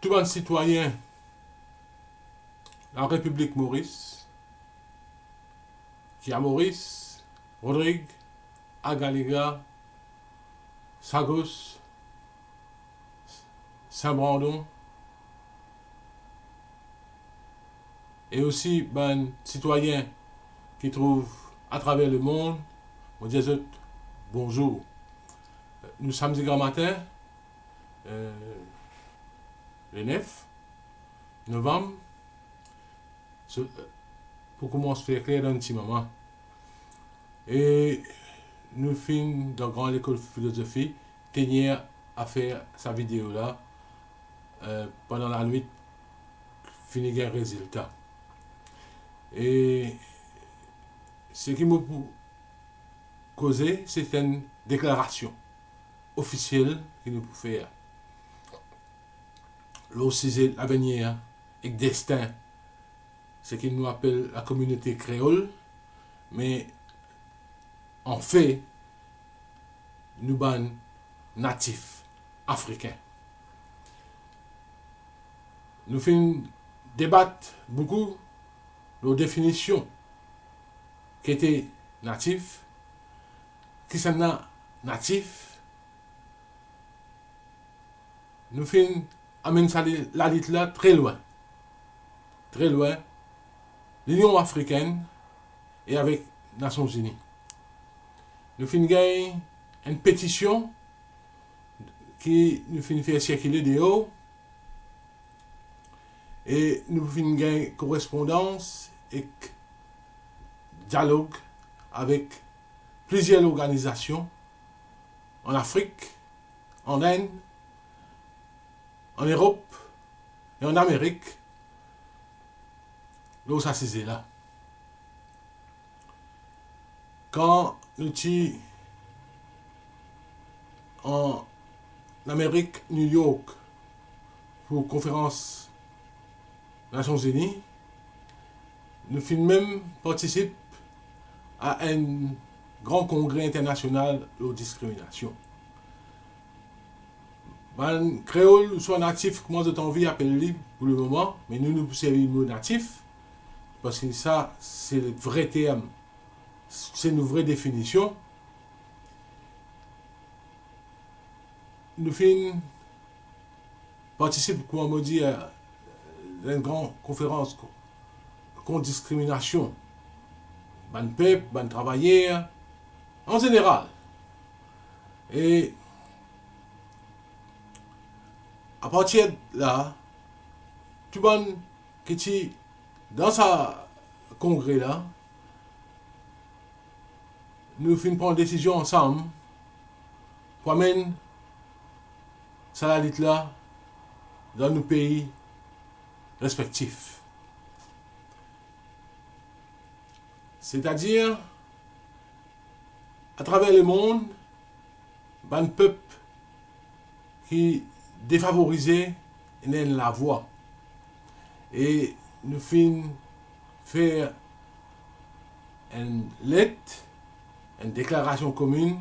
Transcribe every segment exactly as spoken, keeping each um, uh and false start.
Tou bann sitwayin Larepiblik Moris, ki a Moris, Rodrig, Agaliga, Sagos, Sin Brandon, e osi bann sitwayin ki trouv atraver lemond, mo dir zot bonzour. Nou samdi gramatin, eh, le nef novanm, so, pou koumans fer kler dan enn ti moman. E nou finn dan Gran Lekol Filozofi, tenir a fer sa video la, eh, pandan lanwit, fini gagn rezilta. E seki mo pou koze, se enn deklarasion ofisiel ki nou pou fer lor size lavenir ek destin seki nou apel lakominote kreol, me anfe, nou bann natif afrikin. Nou finn debat boukou lor definision ki ete natif, kisannla natif. Nou finn amenn sa li-, lalit la tre lwin. Tre lwin. Linion Afrikenn e avek Nasion Zini. Nou finn gagn enn petision ki nou finn fer sirkile deor, e nou finn gagn korespondans ek dialog avek plizier lorganizasion an Afrik, an Inn, an Erop e an Amerik, lor sa size la. Kan nou ti an Amerik, New York, pou konferans Nasion Zini, nou finn mem partisip a enn gran kongre internasional lor diskriminasion. Bann kreol ouswa natif, kouma zot anvi apel li pou lemoman, me nou, nou pou servi mo natif, parski sa se vre term, se nou vre definision. Nou finn partisip, kouma mo dir, dan enn gran konferans ko-, kont diskriminasion bann pep, bann travayer, an zeneral. E apartir la, tou bann ki ti dan sa kongre la, nou finn pran desizion ansam pou amenn sa lalit la dan nou pei respektif. Setadir, atraver lemond, bann pep ki defavorize ena enn lavwa. E nou finn fer enn let, enn deklarasion kominn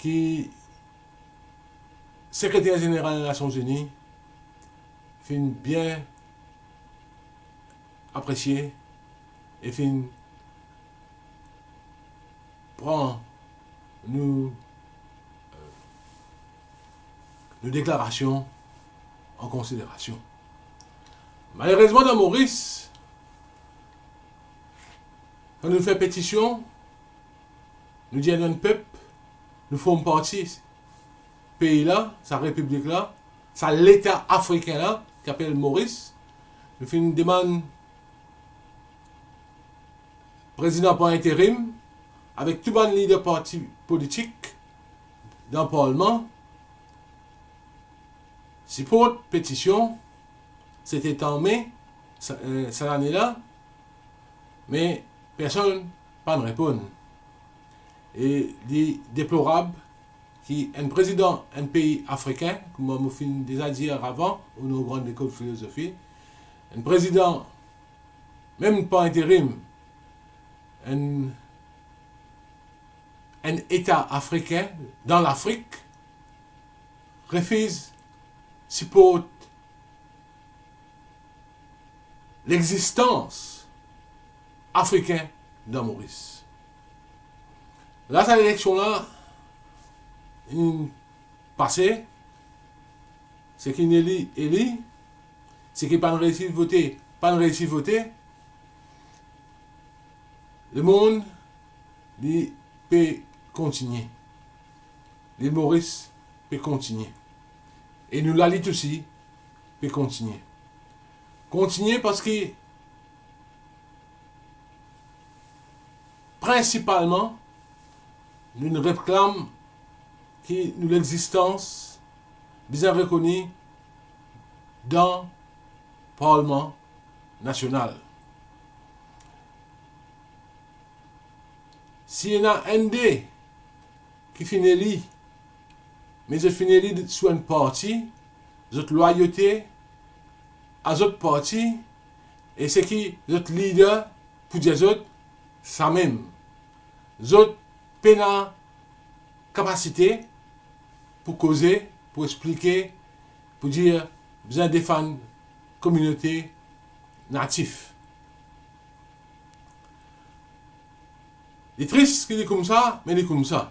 ki Sekreter Zeneral Nasion Zini finn bien apresie e finn pran nou, nou deklarasion an konsiderasion. Malerezman, dan Moris, kan nou fer petision, nou dir nou enn pep, nou form parti pei la, sa repiblik la, sa leta afrikin la, ki apel Moris. Nou finn demann prezidan par interim, avek tou bann lider parti politik dan parlman, siport petision, sete an me, sa, eh, sa lane la, me personn pa'nn reponn. E li deplorab ki enn prezidan enn pei afrikin, kouma mo finn deza dir avan, o nom Gran Lekol Filozofi, enn prezidan, mem par interim, enn, enn eta afrikin dan Lafrik, refiz siport lexistans Afrikin dan Moris. La, sa eleksion la, inn pase, seki inn eli, eli, seki pa'nn reysi vote, pa'nn reysi vote, lemonn, li pe kontigne. Lil Moris pe kontigne. E nou lalit osi pe kontigne. Kontigne parski, prinsipalman, nou reklam ki nou lexistans bizin rekoni dan Parlman Nasional. Si ena enn de ki finn eli, me zot finn eli sou enn parti, zot lwayote a zot parti, e seki zot lider pou dir zot, samem. Zot pena kapasite pou koze, pou explike, pou dir, bizin defann kominote natif. Li tris ki li koumsa, me li koumsa.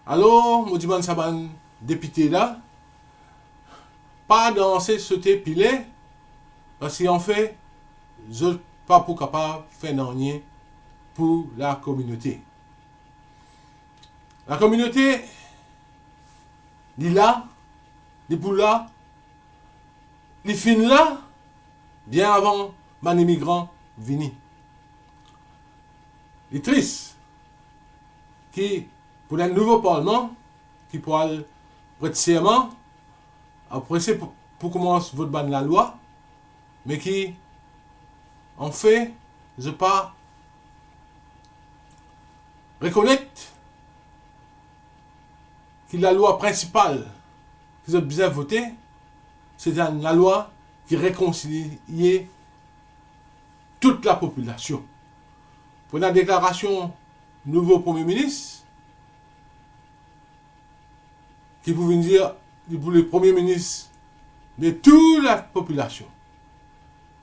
Alor, mo dimann sa bann depite la, pa danse sote pile, parski anfet, zot pa pou kapav fer nanye pou lakominote. Lakominote, li la, li pou la, li finn la, bien avan bann imigran vini. Li tris ki pou enn nouvo parlman ki pou al pret serman, apre se pou, pou koumans vot bann lalwa, me ki, anfet, zot pa rekonet ki lalwa prinsipal ki zot bizin vote, se enn lalwa ki rekonsilie tou lapopilasion. Pou ena deklarasion nouvo Premie Minis, ki pou vinn dir, li pou le Premie Minis de tou lapopilasion.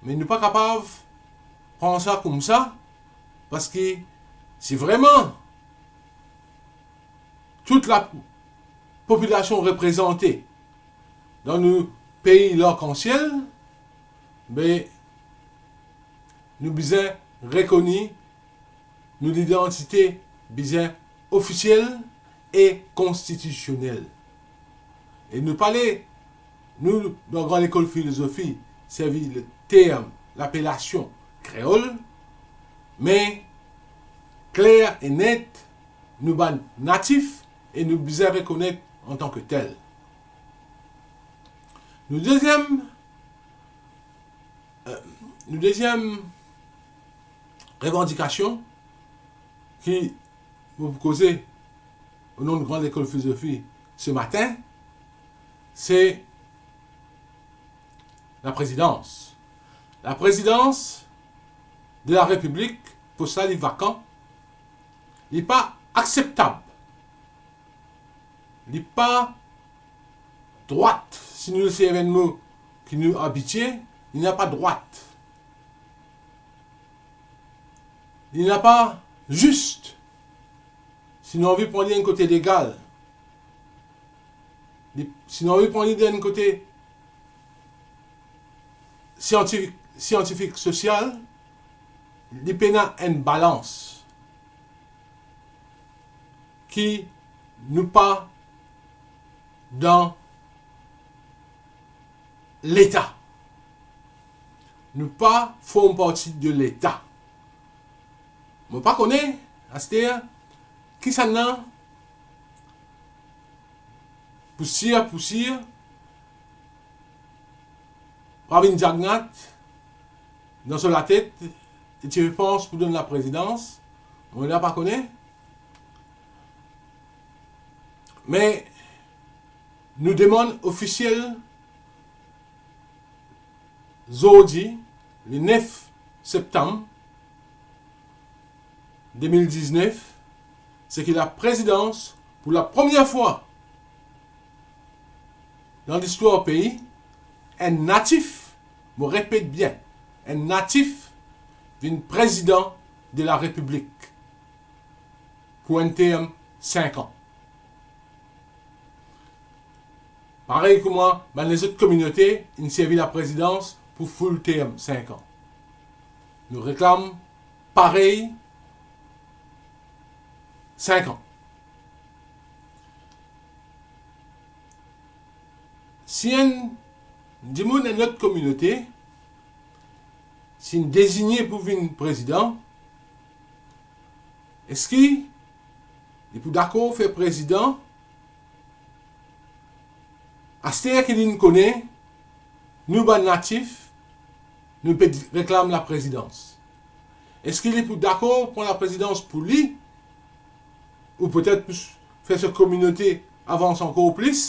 Me nou pa kapav pran sa koumsa, parski si vreman tou lapopilasion reprezante dan nou pei larkansiel, be, nou bizin rekoni nou lidantite bizin ofisiel e konstitisionel. E nou pale, nou, dan Gran Lekol Filozofi, servi leterm, lapelasion kreol, me kler e net, nou bann natif e nou bizin rekonet antan ke tel. Nou deziem, eh, nou deziem revandikasion ki mo pou koze o nom de Gran Lekol Filozofi se matin, se laprezidans. Laprezidans de la Repiblik, pos la li vakan, li pa akseptab. Li pa drwat, si nou servi enn mo ki nou abitie, li napa drwat. Li napa zis. Si nou anvi pran li enn kote legal, li, si nou anvi pran li enn kote siantifik, siantifik, sosial, li pena enn balans ki nou pa dan Leta. Nou pa form parti de Leta. Mo pa kone, aster, kisannla pou sir, pou sir, pa vinn diagnat dan so latet, e ti pe pans pou donn laprezidans, mo la pa kone. Me nou demann ofisiel zordi, le nef septam de mil diznef, se ki laprezidans, pou lapremier fwa, Dan listwar pei, enn natif, mo repet bien, enn natif vinn prezidan de la Repiblik pou enn term sink an. Parey kouma bann lezot kominote inn servi laprezidans pou full term, sink an. Nou reklam parey sink an. Si enn dimoun enn lot kominote, si inn dezigne pou vinn prezidan, eski li pou dakor fer prezidan? Aster ki linn kone nou bann natif, nou pe reklam laprezidans. Eski li pou dakor pran laprezidans pou li, ou petet pou s-, fer so kominote avans ankor plis?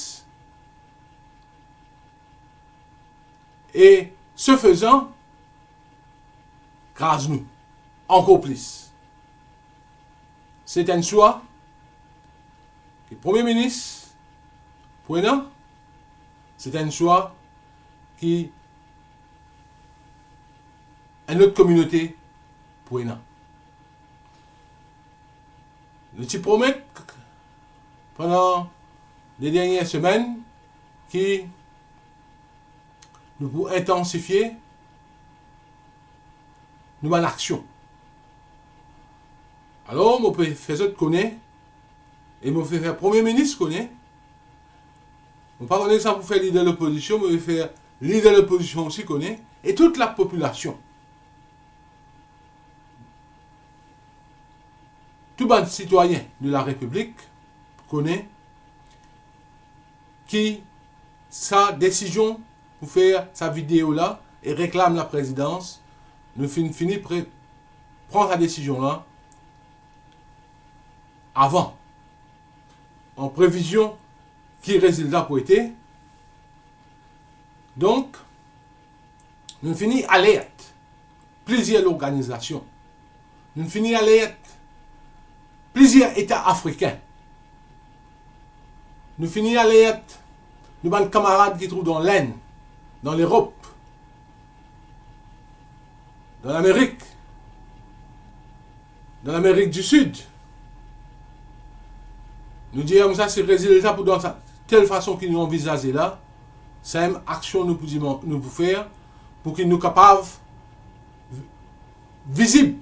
E se fezan, kraz nou ankor plis. Se enn swa ki Premie Minis pou ena, se enn swa ki enn lot kominote pou ena. Nou ti promet pandan le dernie semenn ki nou pou intansifie nou bann aksion. Alor, mo pe fer zot kone, e mo pe fer Premie Minis kone, mo pa kone sa pou fer lider lopozision, mo pe fer lider lopozision osi kone, e tou lapopilasion, tou bann sitwayin de la Repiblik kone ki sa desizion pou fer sa video la e reklam laprezidans, nou finn fini pre-, pran sa desizion la avan, an previzion ki rezilta pou ete. Donk, nou fini alert plizier lorganizasion. Nou fini alert plizier eta afrikin. Nou fini alert nou bann kamarad ki trouv dan Lenn, dan Lerop, dan Lamerik, dan Lamerik di Sid. Nou dir koumsa, si rezilta pou dan sa, tel fason ki nou anvizaze la, sa mem aksion nou pou diman-, nou pou fer, pou ki nou kapav vi-, vizib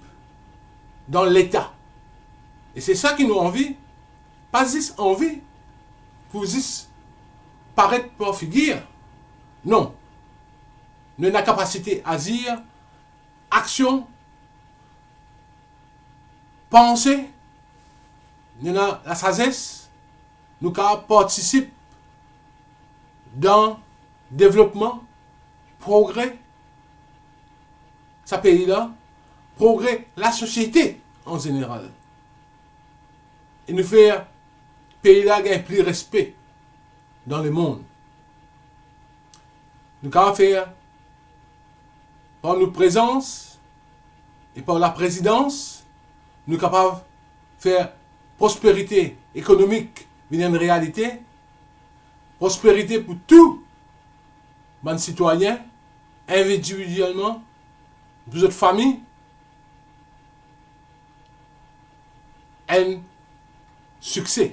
dan Leta. E se sa ki nou anvi, pa zis anvi pou zis paret par figir. Non. Nou ena kapasite azir, aksion, panse, nou ena lasazes, nou kapav partisip dan devlopman, progre sa pei la, progre lasosiete an zeneral. E nou fer pei la gagn pli respe dan lemond. Nou kapav fer, par nou prezans e par laprezidans, nou kapav fer prosperite ekonomik vinn enn realite, prosperite pou tou bann sitwayin, individielman, pou zot fami, enn sikse.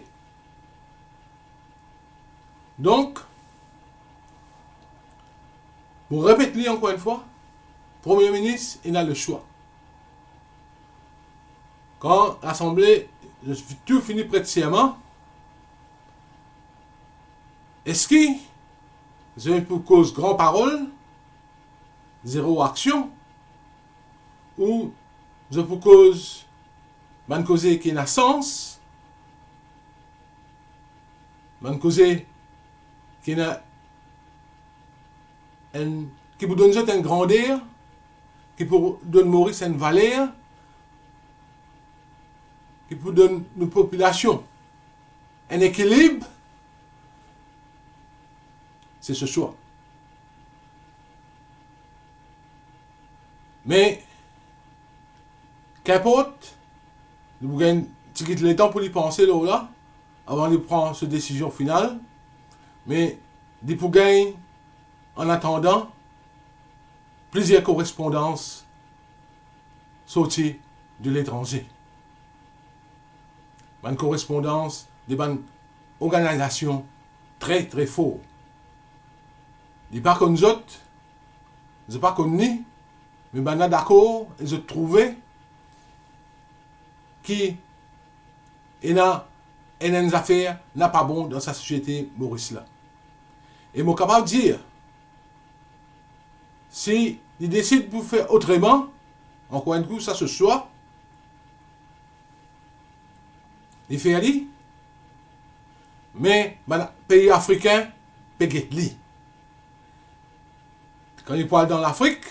Donk, mo repet li ankor enn fwa, Premie Minis ena leswa. Kan Lasanble, zot tou fini pret serman, eski zot pou koz gran parol, zero aksion, ou zot pou koz bann koze ki ena sans, bann koze ki ena enn, ki pou donn zot enn grander, ki pou donn Moris enn valer, ki pou donn nou popilasion enn ekilib, se so swa. Me, kinport, li pou gagn tigit letan pou li panse lor la, avan li pran so desizion final. Me, li pou gagn, an atandan, plizier korespondans sorti de letranze. Bann korespondans de bann organizasion tre, tre for. Li pa konn zot, zot pa konn li, me bann la dakor e zot trouve ki ena enn, enn zafer napa bon dan sa sosiete Moris la. E mo kapav dir, si li desid pou fer otreman, ankor enn kou, sa so swa, li fer li, me bann pei afrikin pe get li. Kan li pou al dan Lafrik,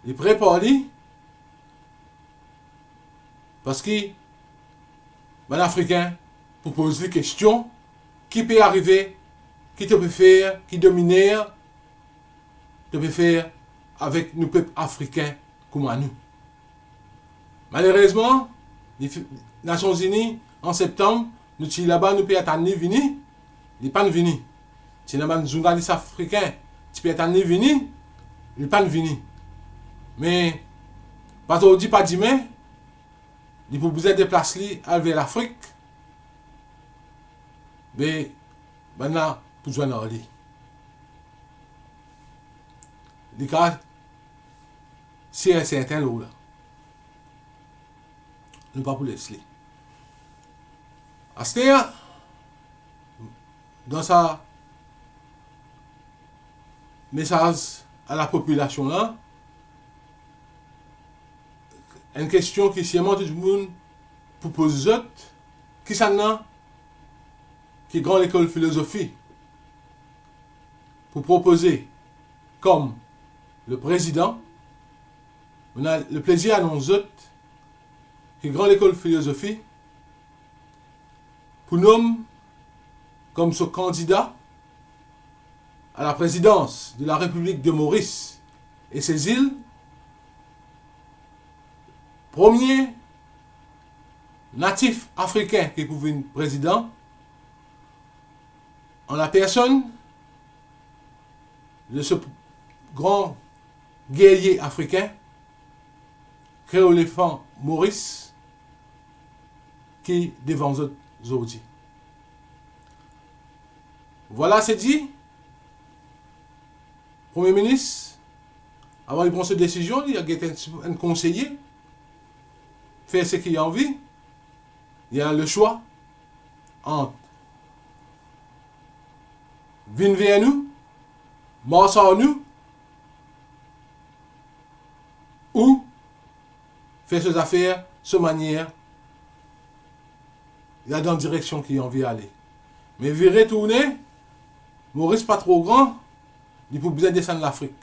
li prepar li, parski bann Afrikin pou poz li kestion, ki pe arive, ki to pe fer, ki dominer to pe fer avek nou pep afrikin kouma nou. Malerezman, li fi-, Nasion Zini, an septanm, nou ti laba, nou pe atann li vini, li pa'nn vini. Ti ena bann zournalis afrikin, ti pe atann li vini, li pa'nn vini. Me, pa zordi, pa dime, li pou bizin deplas li al ver Lafrik. Me, bann la pou zwenn ar li. Li kapav sir e serten lor la. Nou pa pou les li. Aster, dan sa mesaz a lapopilasion la, enn kestion ki sirman tou dimoun pou poz zot, kisannla ki Gran Lekol Filozofi pou propoze kom le prezidan? Mo ena leplezir anons zot ki Gran Lekol Filozofi pou nom kom so kandida a la prezidans de la Repiblik de Moris e Sezil, premie natif afrikin ki pou vinn prezidan, an la personn de se gran gerye afrikin, kreolefan Moris, ki devan zot zordi. Vwala, se di, Premie Minis, avan li pran so desizion, li al get enn, enn konseye, fer seki li anvi, li ena leswa ant vinn ver nou, mars ar nou, ou fer so zafer so manier, li al dan direksion ki li anvi ale. Me vire tourne, Moris pa tro gran, li pou bizin desann Lafrik.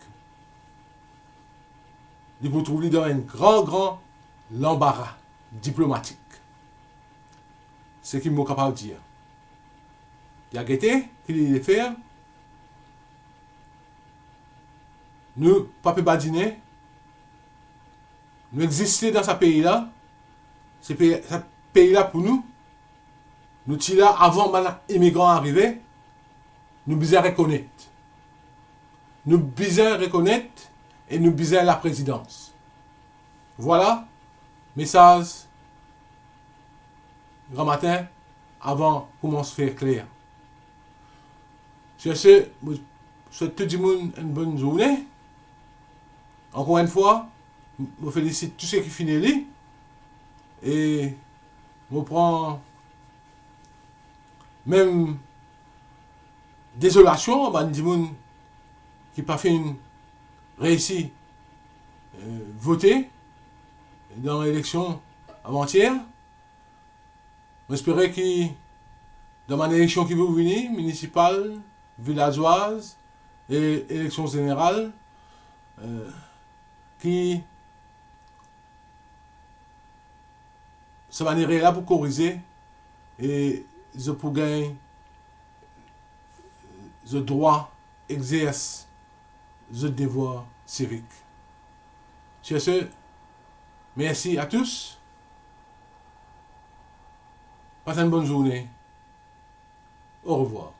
Li pou trouv li dan enn gran, gran lanbara diplomatik. Seki mo kapav dir. Li a gete ki li le fer. Nou pa pe badine. Nou existe dan sa pei la. Se pei, sa pei la pou nou. Nou ti la avan bann imigran arive. Nou bizin rekonet. Nou bizin rekonet e nou bizin laprezidans. Vwala, mesaz gramatin avan koumans fer kler. Sir se, mo swet tou dimoun enn bonn zourne. Ankor enn fwa, mo felisit tou seki finn li e mo pran mem dezolasion bann dimoun ki pa finn reisi, eh, vote dan eleksion avantier. Mo espere ki dan bann eleksion ki pou vini, minisipal, vilazwaz e eleksion zeneral, eh, ki sa bann erer la pou korize e zot pou gagn zot drwa exers zot devwar sivik. Sir se, mersi a tous. Pas enn bonn zourne. Orevwar.